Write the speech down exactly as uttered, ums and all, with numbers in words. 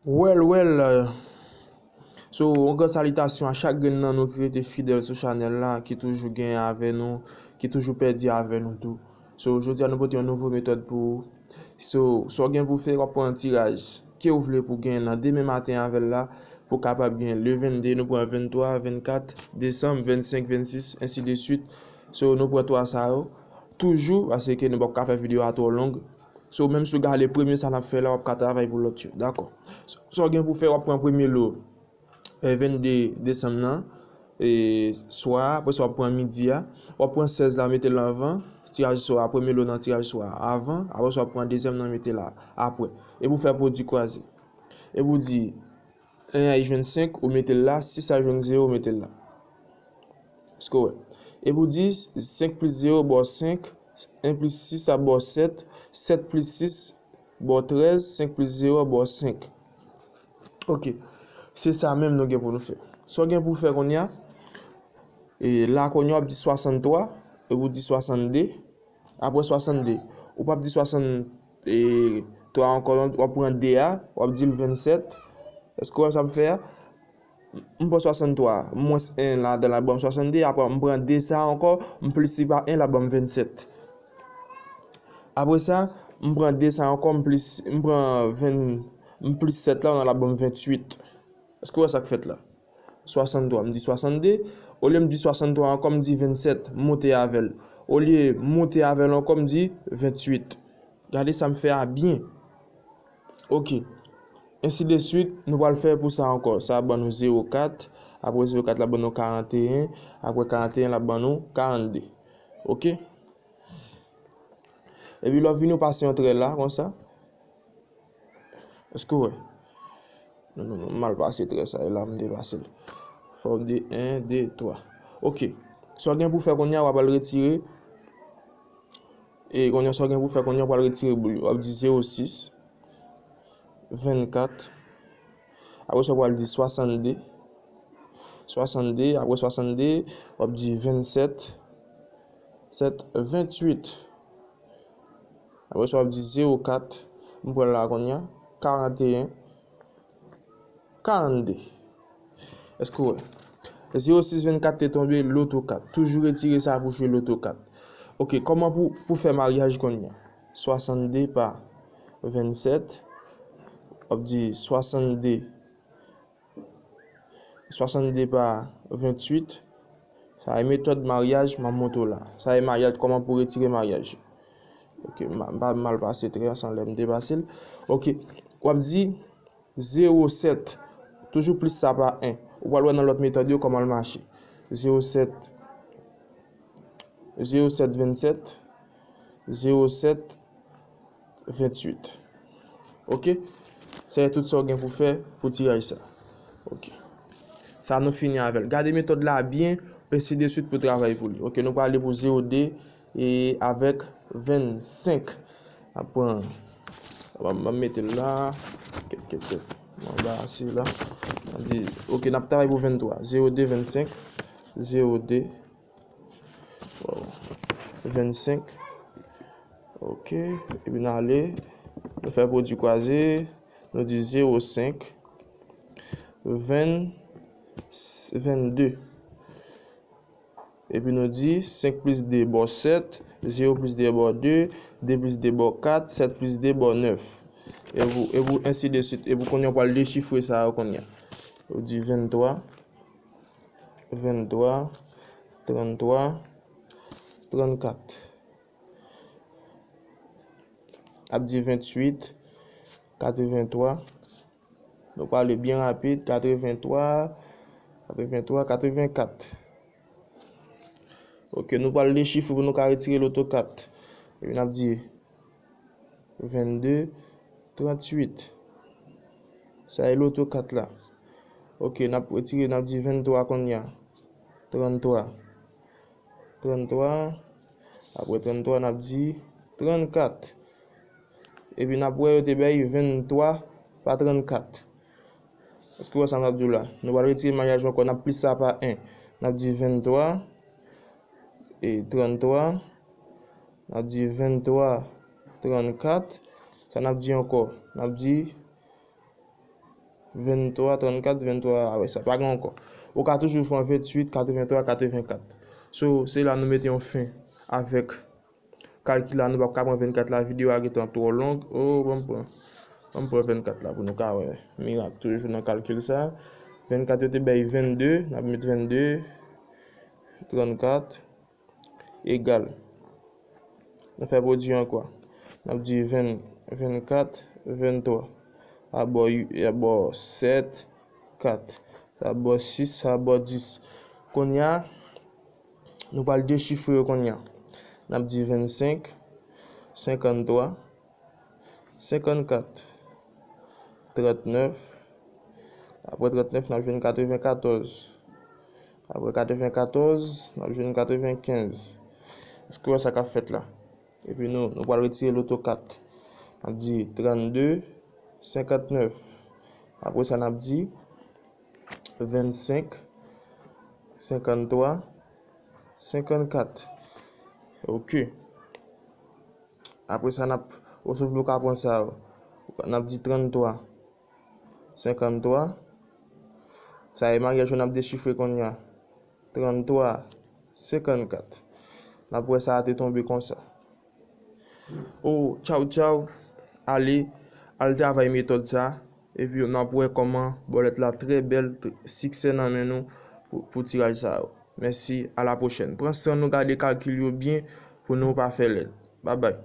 Well, well, euh, so, yon gran salitasyon a chak grenn nan nou ki rete fidèl sou chanèl la, ki toujou genyen avè nou, ki toujou pèdi avè nou tou. So, jodi a nou pote yon nouvo metòd pou ou. So, sa w gen pou fè, w ap pran tiraj ke w vle pou gen nan demen maten avè l la, pou w kapab gen le vennde, nou pran venntwa, vennkat desanm, vennsenk, vennsis, ensi de swit. So, nou pran twa sa yo toujou, paske nou p ap ka fè videyo a twò long. So, menm si w gade premye sa n ap fè la, w ap ka travay pou lòt yo. Dakò. Sa w gen pou fè, w ap pran premye lo, eh, vennde desanm nan, e, swa, apre sa w ap pran midi a, w ap pran sèz la, mete l anvan, tiraj sò a, premye lo nan tiraj sò a avan, apre sa w ap pran dezyèm nan, mete l la apre. E pou fè pwodui kwaze. E pou di, en a jwenn senk, ou mete l la, sis a jwenn zewo, ou mete l la. Èske w wè? E pou di, senk plis zewo ba w senk, en plis sis a ba w sèt, sèt plis sis ba w trèz, senk plis zewo ba w senk. Ok. Se sa menm nou gen pou nou fè. Sa w gen pou w fè kounye a, e la kounye a w ap di swasanntwa, e pou di swasannde, apre swasannde, ou p ap di swasanntwa ankò, w ap pran de a, w ap di l vennsèt. Èske w wè sa m fè a? M pran swasanntwa, mwens en ladan l ap ban m swasanndez, apre m pran de sa ankò, m plis li pa en, l ap ban m vennsèt. Apre sa, m pran de sa ankò, m plis, m pran ven, m plis sèt la, l ap ban m venntuit. Èske w wè sa k fèt la? Swasanntwa, m di swasanndez. Olye m di swasanntwa ankò, m di vennsèt, m moute avè l. Olye m moute avè l ankò, m di venntuit. Gade sa m fè a byen. Ok. Ensi de swit, nou pral fè pou sa ankò. Sa ap ban nou zewo kat. Apre zewo kat la ban nou karanteyen. Apre karanteyen la ban nou karannde. Ok. Epi lè w vini w pase yon trè la, konsa. Èske w wè? Non, non, non, m mal pase trè sa, e la m te pase l. Fò w de en, de, twa. Ok. Sa w gen pou fè kounye a, w ap al retire. E kounye a, sa w gen pou fè kounye a, w ap al retire boul yo. W ap di zewo sis, vennkat. Apre sa, w ap al di swasanndez. Swasanndez, apre swasanndez, w ap di vennsèt, sèt, venntuit. Apre sa, w ap di zewo kat, m pran la kounye a, karanteyen, karannde. Èske w wè? Zewo sis vennkat te tonbe, loto kat. Toujou retire sa pou jwe loto kat. Ok, kòman pou, pou fè maryaj kounye a? Swasanndez pa vennsèt, w ap di swasanndez, swasanndez pa venntuit. Sa e metòd maryaj m ap montre w la. Sa e maryaj, kòman pou retire maryaj. Ok, m pa mal pase trè a, se anlè m te pase l. Ok, w ap di zewo sèt, toujou plis sa pa en. Ou pral wè nan lòt metòd yo kòman l mache. Zewo sèt, zewo sèt vennsèt, zewo sèt venntuit. Ok? Se tout sa w gen pou fè pou tiraj sa. Ok. Sa nou fini avè l. Gade metòd la byen, ensi de swit pou travay pou li. Ok, nou prale pou zewo de e avèk vennsenk. N ap pran, m ap mete l la. Kèt, kèt, kèt. M anba ase la. N ap di, ok, n ap travay pou venntwa. Zewo de vennsenk. Zewo de. Vennsenk. Ok. Epi n ale. Nou fè pwodui kwaze. Nou di zewo senk. Venn, vennde. Epi nou di senk plis de ba w sèt, zewo plis de ba w de, de plis de ba w kat, sèt plis de ba w nèf. E pou, e pou ensi de swit. E pou kounye a, w pral dechifre sa yo kounye a. Ou di venntwa, venntwa, tranntwa, trannkat. Ap di venntuit, katrevenntwa. Nou prale byen rapid, katrevenntwa, katrevenntwa, katrevenkat. Ok, nou pral dechifre pou nou ka retire loto kat. Epi n ap di vennde, tranntuit. Sa e loto kat la. Ok, n ap retire, n ap di venntwa kounye a. Tranntwa. Tranntwa. Apre tranntwa, n ap di trannkat. Epi n ap wè yo te bay venntwa pa trannkat. Èske w wè sa m ap di w la? Nou pral retire maryaj yo ankò, n ap plis sa pa en. N ap di venntwa e tranntwa. N ap di venntwa, trannkat. Sa n ap di ankò? N ap di, n ap di, venntwa, trannkat, venntwa, a wè sa, pa gen ankò. Ou ka toujou pran venntuit, katrevenntwa, katrevenkat. So, se la nou mete yon fen avèk kalkil la, nou p ap ka pran vennkat la, videyo a gentan twò long. O, ban m pran, ban m pran vennkat la pou nou ka wè mirak toujou nan kalkil sa. Vennkat yo te bay vennde, n ap met vennde, trannkat, egal. Nou fè pwodui ankò. N ap di ven, vennkat, venntwa. Sa ba w, sa ba w sèt, kat. Sa ba w sis, sa ba w dis. Kounye a, nou pral dechifre yo kounye a. N ap di vennsenk, senkanntwa, senkannkat, trannèf. Apre trannèf, n ap jwenn katrevenkatòz. Apre katrevenkatòz, n ap jwenn katrevenkenz. Èske w wè sa k ap fèt la? Epi nou, nou pral retire loto kat. N ap di trannde, senkannèf. Apre sa, n ap di vennsenk, senkanntwa, senkannkat. Oke. Apre sa, n ap, ou sou vle w ka pran sa yo. N ap di tranntwa, senkanntwa. Sa e maryaj yo n ap dechifre kounye a. Tranntwa, senkannkat. N ap wè sa a te tonbe konsa. O, tchaw, tchaw. Ale, al travay metòd sa. Epi n ap wè kòman bòlèt la trè bèl, tr-, siksè nan men nou pou, pou tiraj sa yo. Mèsi, a la pwochèn. Pran san nou gade kalkil yo byen pou nou pa fè lèd. Babay.